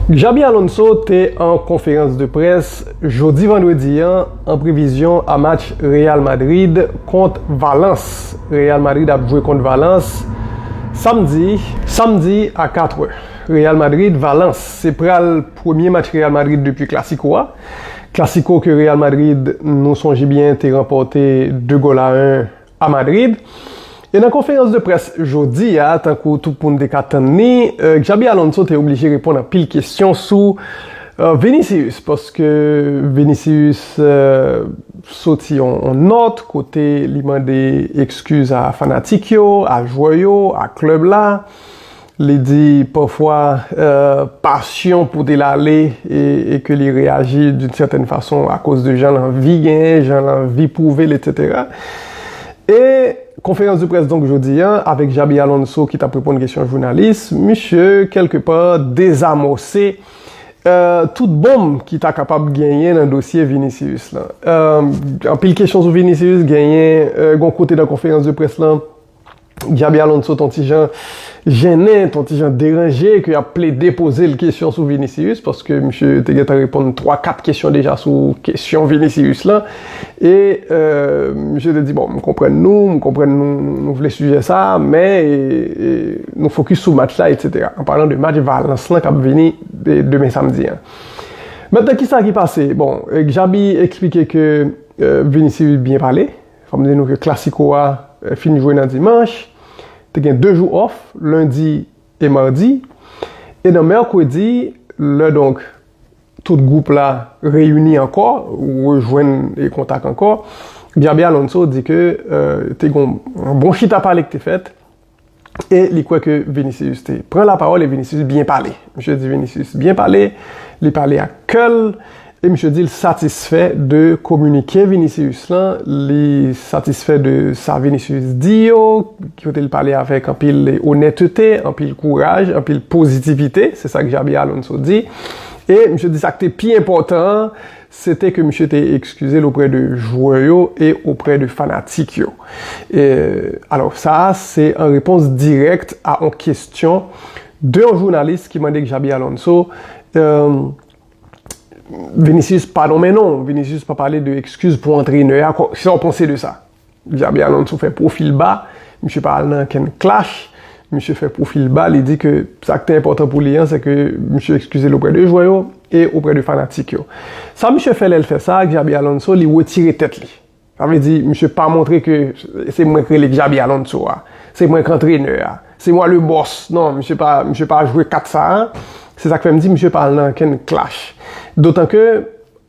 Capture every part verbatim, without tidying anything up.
Xabi Alonso te an konferans de près jodi vandredi an, an previzyon a match Real Madrid kont Valence. Real Madrid ap jwe kont Valence samdi, samdi a katrè. Real Madrid, Valence, se pral premye match Real Madrid depi Clasico a. Clasico ke Real Madrid, nou sonje byen, te ranpòte de gòl a en a Madrid. E nan konferans de près jodi a, tankou tout moun te ka tann li, euh, Xabi Alonso te oblije reponn anpil kesyon sou euh, Vinicius, paske Vinicius euh, soti yon, yon nòt kote li mande ekskiz a fanatik yo, a jwè yo, a klèb la. Li di pafwa euh, pasyon pote l ale e, e ke li reyaji d'une certaine façon akoz de jan l anvi genyen, jan l anvi pwouve l, etsetera. E konferans de près donk jodi a, avèk Xabi Alonso ki t ap reponn kesyon jounalis, misye kèlkepa dezamòse euh, tout bonm ki ta kapab genyen nan dosye Vinicius lan. Euh, anpil kesyon sou Vinicius genyen euh, gon kote nan konferans de près lan. Xabi Alonso t on ti jan jennen, t on ti jan deranje ke y ap plede poze l kesyon sou Vinicius, paske misye te gentan reponn twa kat kesyon deja sou kesyon Vinicius lan. E euh, misye te di, bon, m konprann nou, m konprann nou, nou, nou vle sijè sa, men e, e, nou fokis sou match la, etsetera. An palan de match Valence lan k ap vini de, demen samdi an. Mentnan, kisa ki pase? Bon, Xabi eksplike ke euh, Vinicius byen pale. Fò m di nou ke Clasico a euh, fin jwe nan dimanch. Te gen de jou off, lendi e madi. E nan mèkredi, lè donk tout gwoup la reyini ankò, rejwenn e kontak ankò, Xabi Alonso di ke euh, te gen yon bon chita pale ki te fèt e li kwè ke Vinicius te pran lapawòl e Vinicius byen pale. Misye di Vinicius byen pale, li pale ak kè l, e misye di l satisfè de kominike Vinicius lan, li satisfè de sa Vinicius di yo, kote l pale avèk anpil onètete, anpil kouraj, anpil pozitivite, se sa Xabi Alonso di. E misye di sa k te pi enpòtan an, se te ke misye te ekskize l oprè de jwè yo e oprè de fanatik yo. E, alò, sa a se an repons dirèk a on kesyon de yon jounalis ki mande Xabi Alonso, euh, Vinicius pa nonmen non, Vinicius pa pale de ekskiz pou antrenè a, kisa w panse de sa? Xabi Alonso fè pwofil ba, misye pa al nan kenn clash, misye fè pwofil ba, li di ke sa k te enpòtan pou li an, se ke misye ekskize l oprè de jwè yo e oprè de fanatik yo. Sa misye fè lè l fè sa, Xabi Alonso, li retire tèt li. Sa vle di, misye pa montre ke se mwen k rele Xabi Alonso a, se mwen k antrenè a, se mwen le boss. Non, misye pa, misye pa jwe kat sa a. Se sa k fè m di misye pa al nan kenn clash. Dotan ke,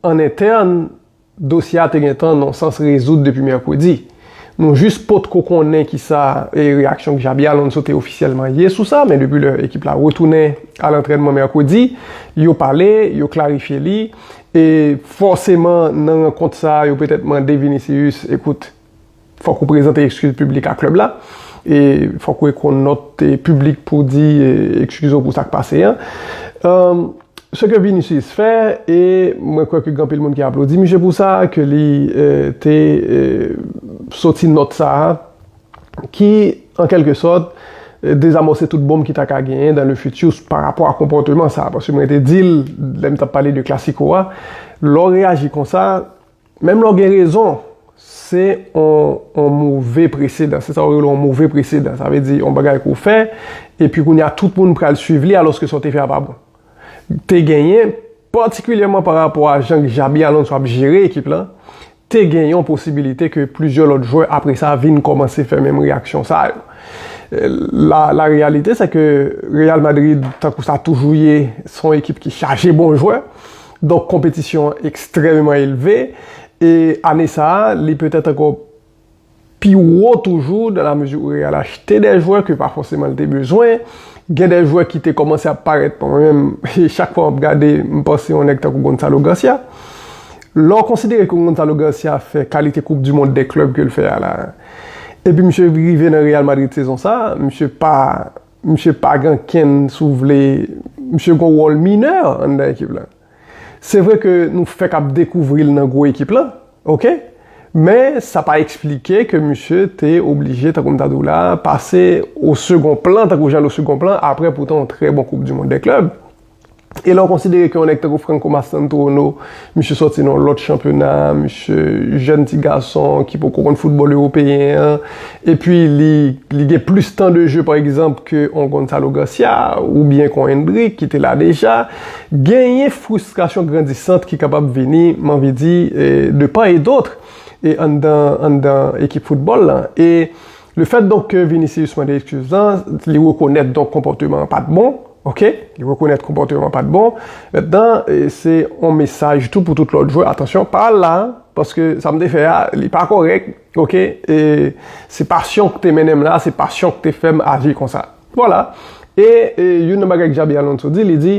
an entèn, dosye a te gentan nan sans rezoud depi mèkredi. Nou jis potko konnen kisa e reyaksyon Xabi Alonso te ofisyèlman ye sou sa, men depi lè ekip la retounen al antrènman mèkredi, yo pale, yo klarifye li, e fòseman nan rankont sa a, yo petèt mande Vinicius, ekout, fòk ou prezante ekskiz piblik a klèb la, e fòk ou ekri yon nòt e, piblik pou di e, ekskize w pou sa k pase an. Euh, Ce que Vinicius fè, e mwen kwè ke gen anpil moun ki aplodi misye pou sa, ke li euh, te euh, soti nòt sa a, ki, an kèlke sòt, euh, dezamòse tout bonm ki ta ka genyen dans le futur pa rapò a konpòteman sa a. Paske mwen te di l, lè m t ap pale de Clasico a, lè w reyaji konsa, menm lè w gen rezon, se on, on move presedan. Se sa yo rele on move presedan. Sa vle di on bagay ke w fè, epi kounye a tout moun pral swiv li, alòske sa w te fè a pa bon. Te genyen, patikilyèman pa rapò a jan Xabi Alonso ap jere ekip lan, te gen yon posibilite ke plizyè lòt jwè apre sa vin kòmanse fè menm reyaksyon sa yo. La, la réalité, c'est que Real Madrid, tankou sa toujou ye, se yon ekip ki chaje bon jwè. Donk, konpetisyon an ekstrèmeman elve. E ane sa a, li petèt ankò pi wo toujou, dans la mesure où Real achte de jwè ke pa fòseman l te bezwen. Gen de jwè ki te kòmanse ap parèt, bon, mwen menm, chak fwa m ap gade, m panse yon nèg tankou Gonzalo Garcia. Lè w konsidere ke Gonzalo Garcia fè kalite Coupe du Monde des Clubs ke l fè a la, epi misye rive nan Real Madrid sezon sa, misye pa, misye pa gen ankenn, si w vle, misye gen yon wòl minè anndan ekip la. Se vre ke nou fèk ap dekouvri l nan gwo ekip lan, oke? Men sa pa eksplike ke misye te oblije, tankou m ta di w la, pase o segon plan, tankou jan l o segon plan, apre poutan yon trè bon Coupe du Monde des Clubs. E lè w konsidere ke yon nèg tankou Franco Mastantuono, misye sòti nan yon lòt chanpyona, misye jèn ti gason ki poko konn foutbòl ewopeyen an, epi li, li gen plis tan de je, pa egzanp, ke yon Gonzalo Garcia, oubyen ke yon Endrick ki te la deja, genyen fristrasyon grandisant ki kapab vini, m anvi di, eh, de part et d'autre, e anndan, anndan ekip foutbòl lan. E le fèt donk ke Vinicius mande eskiz lan, li rekonèt donk konpòteman an pa t bon, ok? Li rekonèt konpòteman an pa t bon. Mentnan, eh, se yon mesaj tou pou tout lòt jwè. Atansyon, pa al la, paske sa m te fè a, li pa kòrèk, ok? E se pasyon k te mennen m la, se pasyon k te fè m aji konsa. Vwala. E, e youn nan bagay ke Xabi Alonso di, li di,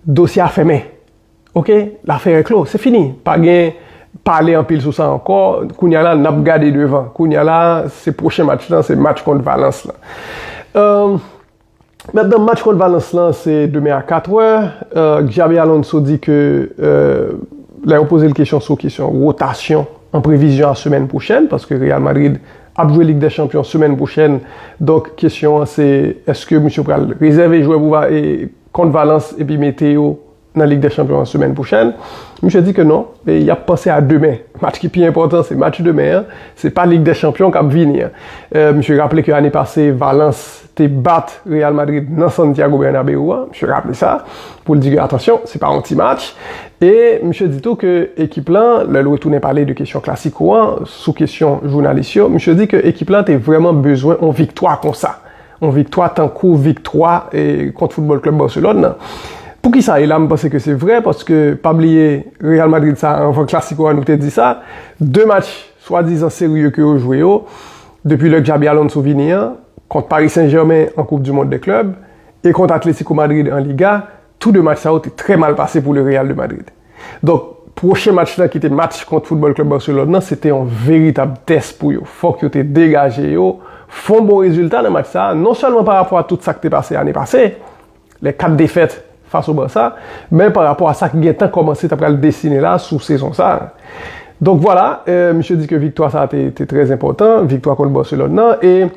dosye a fèmen. Ok, l'affaire est clos, se fini. Pa gen pale anpil sou sa ankò. Kounye a la, n ap gade devan. Kounye a la, se pwochen match lan, se match kont Valence lan. Euh, Mentnan, match kont Valence lan, se demen a katrè. Euh, Xabi Alonso di ke, euh, lè yo poze l kesyon sou kesyon wotasyon an previzyon a semèn pwochèn, paske Real Madrid ap jwe Lig dè Chanpyon semèn pwochèn. Donk, kesyon an se, èske misye pral rezève jwè pou va, e, kont Valence epi mete yo nan Lig dè Chanpyon an semèn pwochèn? Misye di ke non, e y ap panse a demen. Match ki pi enpòtan, se match demen an. Se pa Lig dè Chanpyon k ap vini an. Euh, misye raple ke ane pase, Valence te bat Real Madrid nan Santiago Bernabéu an. Misye raple sa pou l di ke, atansyon, se pa yon ti match. E misye di tou ke ekip lan, lè l retounen pale de kesyon Clasico an, sou kesyon jounalis yo, misye di ke ekip lan te vrèman bezwen yon viktwa konsa. Yon viktwa tankou viktwa, e, kont Football Club Barcelone nan. Poukisa? E la, m panse ke se vrè, paske pa bliye Real Madrid sa, anvan Clasico a, nou te di sa, de match swadizan serye ke yo jwe yo, depi lè Xabi Alonso vini an, kont Paris Saint-Germain an Coupe du Monde des Clubs, e kont Atlético Madrid an Liga, tou de match sa yo te trè mal pase pou le Real de Madrid. Donk, pwochen match lan ki te match kont Football Club Barcelone nan, se te yon veritab tès pou yo. Fòk yo te degaje yo, fè yon bon rezilta nan match sa, non sèlman pa rapò a tout sa k te pase ane pase, les quatre défaites face au Barça, men pa rapò a sa ki gentan kòmanse ta pral desine la sou sezon sa. Donk vwala, euh, misye di ke viktwa sa te, te trè enpòtan, viktwa kont Barcelone nan, e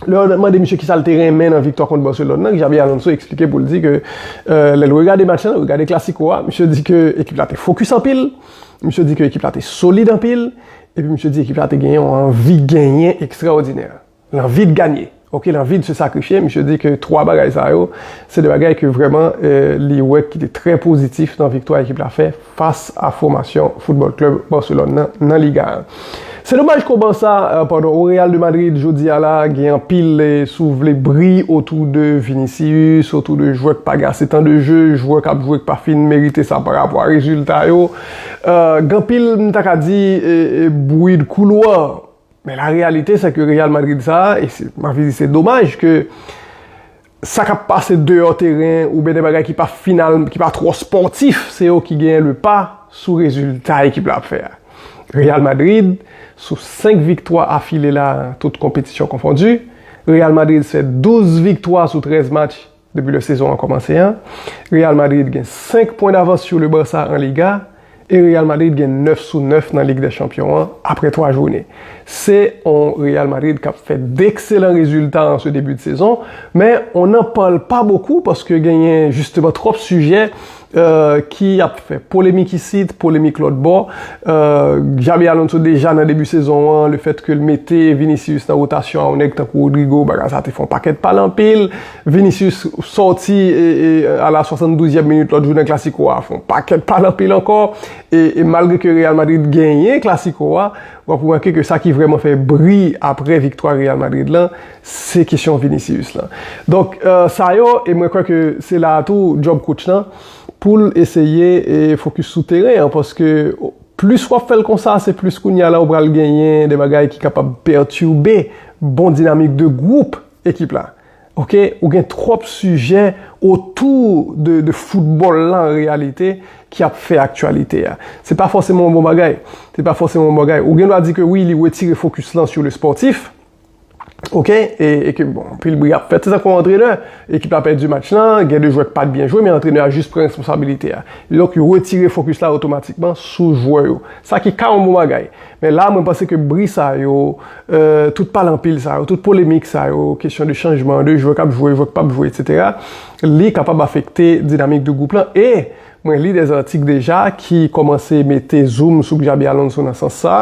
lè yo mande misye kisa l te renmen nan viktwa kont Barcelone nan, Xabi Alonso eksplike pou l di ke, euh, lè l regade match lan, regade Clasico a, misye di ke ekip la te fokis anpil, misye di ke ekip la te solid anpil, epi misye di ekip la te genyen yon anvi genyen ekstraòdinè. L'envie de gagner. Ok, l'envie de se sacrifier. Misye di ke twa bagay sa yo, se de bagay ke vrèman, euh, li wè ki te trè pozitif nan viktwa ekip la fè fas a fòmasyon Football Club Barcelone nan, nan Liga a. Se domaj ke w ban sa, euh, pandan o Real de Madrid jodi a la, gen anpil, eh, si w vle, bri otou de Vinicius, otou de jwè k pa gen ase tan de je, jwè k ap jwe k pa fin merite sa pa rapò a rezilta yo. Euh, gen anpil, m ta ka di, eh, eh, bri de koulwa. Men la réalité, c'est que Real Madrid sa, e se, m anvi di, se domaj ke sa k ap pase deyò teren, oubyen de bagay ki pa final, ki pa twò spòtif, se yo ki genyen le pa sou rezilta ekip la ap fè a. Real Madrid, sou senk viktwa afile la, tout konpetisyon konfondi, Real Madrid fè douz viktwa sou trèz match depi lè sezon an kòmanse an. Real Madrid gen senk pwen davans sou le Barça an Liga, e Real Madrid gen nèf sou nèf nan Lig dè Chanpyon an apre twa jounen. Se yon Real Madrid k ap fè d'ekselan rezilta an se debi de sezon, men on n'en parle pas beaucoup paske genyen jisteman twòp sijè, euh, ki ap fè polemik isit, polemik lòt bò. Euh, Xabi Alonso deja nan debi sezon an, le fèt ke l mete Vinicius nan wotasyon a yon nèg tankou Rodrygo, bagay sa te fè yon pakèt pale anpil. Vinicius sòti, e, e, a la swasanndouzyèm minit lòt jou nan Clasico a, fè yon pakèt pale anpil ankò. E, e malgre ke Real Madrid genyen Clasico a, w ap remake ke sa ki vrèman fè bri apre viktwa Real Madrid lan, se kesyon Vinicius lan. Donk, euh, sa yo, e mwen kwè ke se la a tou, djòb coach lan, pou l eseye, e, fokis sou teren an, paske plis w ap fè l konsa, se plis kounye a la ou pral genyen de bagay ki kapab pètibe bon dinamik de gwoup ekip la. Ok, ou gen twòp sijè otou de, de foutbòl lan an reyalite ki ap fè aktyalite a. Se pa fòseman yon bon bagay. Se pa fòseman yon bon bagay. Ou gen dwa di ke wi, li retire fokis lan sou le sportif. Ok, e, e ke bon, anpil bri ap fèt. Se tankou yon antrenè, ekip la pèdi match lan, gen de jwè ki pa t byen jwe, men antrenè a jis pran responsabilite a. E donk, yo retire fokis la otomatikman sou jwè yo. Sa ki ka yon bon bagay. Men la, mwen panse ke bri sa yo, euh, tout pale anpil sa yo, tout polemik sa yo, kesyon de chanjman, de jwè k ap jwe, jwè k p ap jwe, etsetera, li kapab afekte dinamik de gwoup lan. E mwen li de zatik deja ki kòmanse mete zoom sou Xabi Alonso nan sans sa.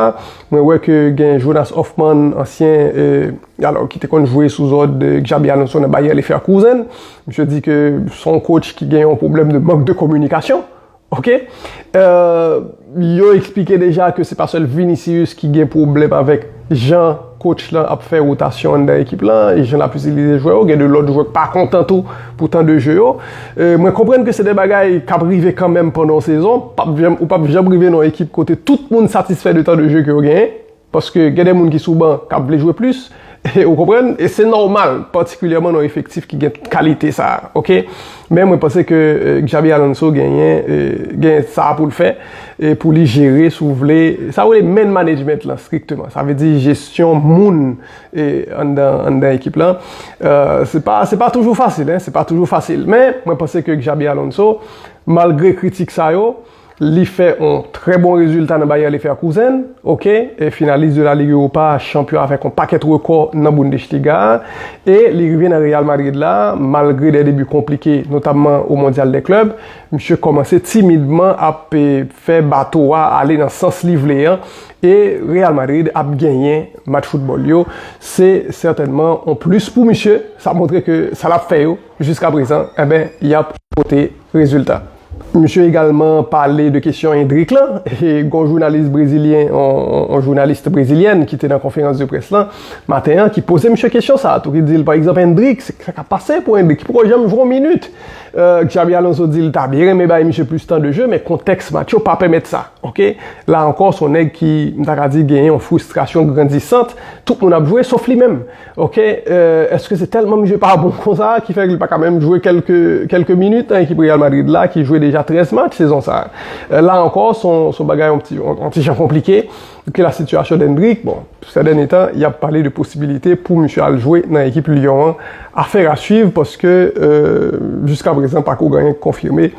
Mwen wè ke gen Jonas Hoffman, ansyen, euh, alò, ki te konn jwe sou zòd, euh, Xabi Alonso nan Bayer Leverkusen. Misye di ke se yon coach ki gen yon pwoblèm de mank de kominikasyon. Ok? Euh, yo eksplike deja ke se pa sèl Vinicius ki gen pwoblèm avèk jan coach lan ap fè wotasyon anndan ekip lan, e jan l ap itilize jwè yo, gen de lòt jwè k pa kontan tou pou tan de jeu yo. Euh, mwen konprann ke se de bagay k ap rive kanmenm pandan yon sezon, p ap janm, ou p ap janm rive nan yon ekip kote tout moun satisfè de tan de jeu ke yo genyen, paske gen de moun ki sou ban k ap vle jwe plis, ou konprann, e se nòmal, patikilyèman nan yon efektif ki gen kalite sa a, ok? Men mwen panse ke, euh, Xabi Alonso genyen, euh, gen sa pou l fè, e pou li jere, si w vle, sa yo rele man management lan, strikteman. Sa vle di jesyon moun, e, anndan, anndan ekip lan. Euh, se pa, se pa toujou fasil, en, se pa toujou fasil. Men mwen panse ke Xabi Alonso, malgre kritik sa yo, li fè yon trè bon rezilta nan Bayer Leverkusen, ok, e finalis de la Ligue Europa, chanpyon avèk yon pakèt rekò nan Bundesliga a, e li rive nan Real Madrid la, malgre de debi konplike, notamman o Mondyal dè Klèb, misye kòmanse timidman ap, e, fè bato a ale nan sans li vle an, e Real Madrid ap genyen match foutbòl yo. Se sètènman yon plis pou misye, sa montre ke sa l ap fè yo, jiska prezan, enben, y ap pote rezilta. Misye egalman pale de kesyon Endrick lan, e gon jounalis brezilyen, on, on jounalis brezilyèn ki te nan konferans de près lan maten an, ki poze misye kesyon sa a tou, ki di l, pa egzanp, Endrick, se sa k ap pase pou Endrick, ki poko janm jwe yon minit. Euh, Xabi Alonso di l ta byen renmen bay misye plis tan de jeu, men kontèks match yo pa pèmèt sa. Ok? La ankò, se yon nèg ki, m ta ka di, genyen yon fristrasyon grandisant. Tout moun ap jwe, sof li menm. Ok? Euh, èske se tèlman misye pa bon konsa ki fè ke li pa ka menm jwe kèlke, kèlke minit nan ekip Real Madrid la, ki jwe deja trèz match sezon sa a? Euh, la ankò, se yon, se yon bagay yon ti, yon, yon ti jan konplike. Ke la sitiyasyon Endrick, bon, sè dènye tan, y ap pale de posibilite pou misye al jwe nan ekip Lyon an. Affaire à suivre, paske, euh, jiska prezan, pako gen anyen k konfime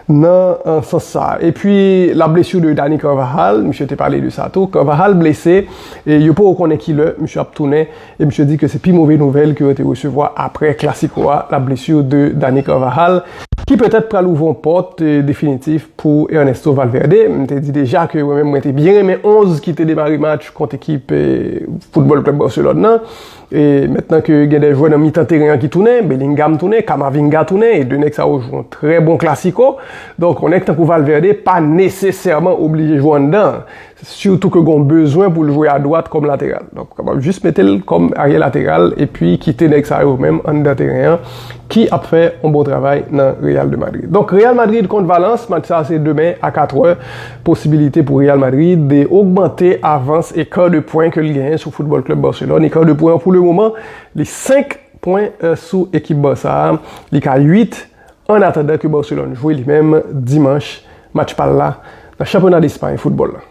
nan, euh, sans sa a. Epi, la blessure de Dani Carvajal, misye te pale de sa tou. Carvajal blese, e yo poko konnen kilè misye ap tounen, e misye di ke se pi move nouvèl ke yo te resevwa apre Clasico a, la blessure de Dani Carvajal, ki petèt pral ouvri yon pòt, euh, definitif pou Ernesto Valverde. M te di deja ke mwen menm, mwen te byen renmen onz ki te demare match kont ekip, eh, Football Club Barcelone nan. E mentnan ke gen de jwè nan mitan teren an ki tounen, Bellingham tounen, Camavinga tounen, e de nèg sa yo jwe yon trè bon Clasico. Donk, yon nèg tankou Valverde pa nesesèman oblije jwe anndan. Sitou ke gon bezwen pou l jwe adwat kòm lateral. Donk, ou kapab jis mete l kòm aryè lateral epi kite nèg sa yo menm anndan teren an ki ap fè yon bon travay nan Real de Madrid. Donk, Real Madrid kont Valence, match sa se demen a katrè. Posibilite pou Real Madrid de ogmante avans e kar de pwen ke l genyen sou Football Club Barcelone. E kar de pwen an, pou le moman, li senk pwen, euh, sou ekip Barça a. Li ka uit, an atandan ke Barcelone jwe li menm dimanch, match pa l la, nan chanpyona Despay foutbòl la.